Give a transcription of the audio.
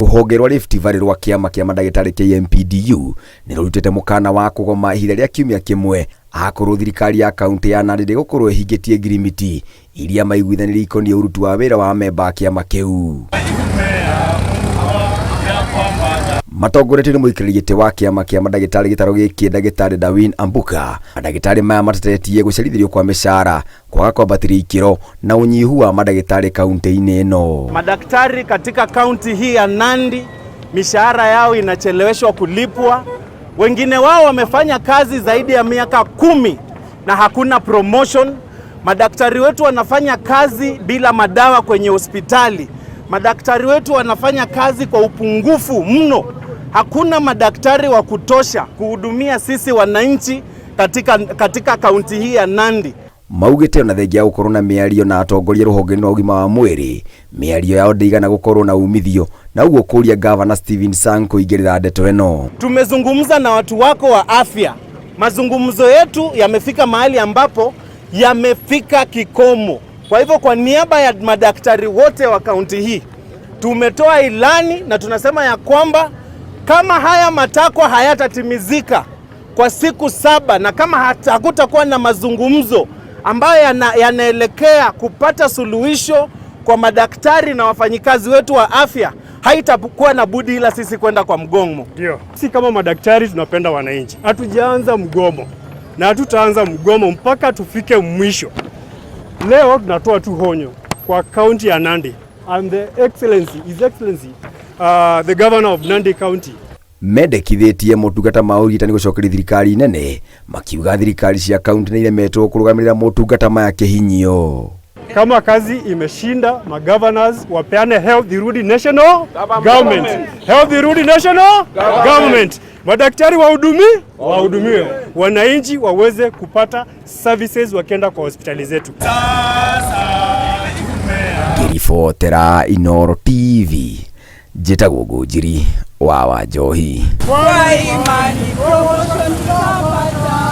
Rũhonge rwa Rift Valley rwa kĩama kĩa mandagĩtarĩ KMPDU nĩ rũrutĩte mũkana wa kũgoma ihinda rĩa kiumia kĩmwe akorwo thirikari ya kaunti ya Nandi ndĩgũkorwo ĩhingĩtie ngirimiti iria maiguithanirie ikoniĩ ũruti wa wĩra wa amemba a kĩama kĩu. Matongoretio nĩ mũikarĩri gĩtĩ wa kĩama kĩa mandagĩtarĩ gĩtarũ gĩkĩ ndagĩtarĩ Darwin Ambuka, mandagĩtarĩ maya matetetie gũcerithĩrio kwa mĩcara, kwaga kwambatĩrio ikĩro na ũnyihu wa mandagĩtarĩ kaunti-inĩ ĩno. Madaktari katika kaunti hii ya Nandi mishahara yao inacheleweshwa kulipwa. Wengine wao wamefanya kazi zaidi ya miaka 10 na hakuna promotion. Madaktari wetu wanafanya kazi bila madawa kwenye hospitali. Madaktari wetu wanafanya kazi kwa upungufu mno. Hakuna madaktari wa kutosha kuhudumia sisi wananchi katika kaunti hii ya Nandi. Maugĩte ona thengia ya gũkorwo na mĩario na atongoria rũhonge-inĩ rwa ũgima wa mwĩrĩ, mĩario yao ndĩigana gũkorwo na umithio na ũguo kũria gavana Stephen Sang kũingĩrĩra ndeto ĩno. Tumezungumza na watu wako wa afya. Mazungumzo yetu yamefika mahali ambapo yamefika kikomo. Kwa hivyo, kwa niaba ya madaktari wote wa kaunti hii tumetoa ilani na tunasema ya kwamba kama haya matakwa hayatatimizika kwa siku 7 na kama hakutakuwa na mazungumzo ambayo yanaelekea kupata suluhisho kwa madaktari na wafanyikazi wetu wa afya, haitakuwa na budi ila sisi kwenda kwa mgomo. Ndio, sisi kama madaktari tunapenda wananchi. Hatujaanza mgomo na hatutaanza mgomo mpaka tufike mwisho. Leo tunatoa tu honyo kwa kaunti ya Nandi and the excellency, His Excellency, the governor of Nandi County. Mendekithĩtie motungata ma ũrigitani gũcokeria thirikari nene, makiuga thirikari cia kaunti nĩ iremetwo kũrũgamĩrĩra motungata maya kĩhinyio. Kama kazi imeshinda, magovernors wapeane health irudi national government. Health irudi national government. Madaktari wahudumiwe, wananchi waweze kupata services wakienda kwa hospitali zetu. Ngĩribotera Inooro TV, njĩtagwo Ngũnjiri wa Wanjohi. Kwa imani promotion tutapata.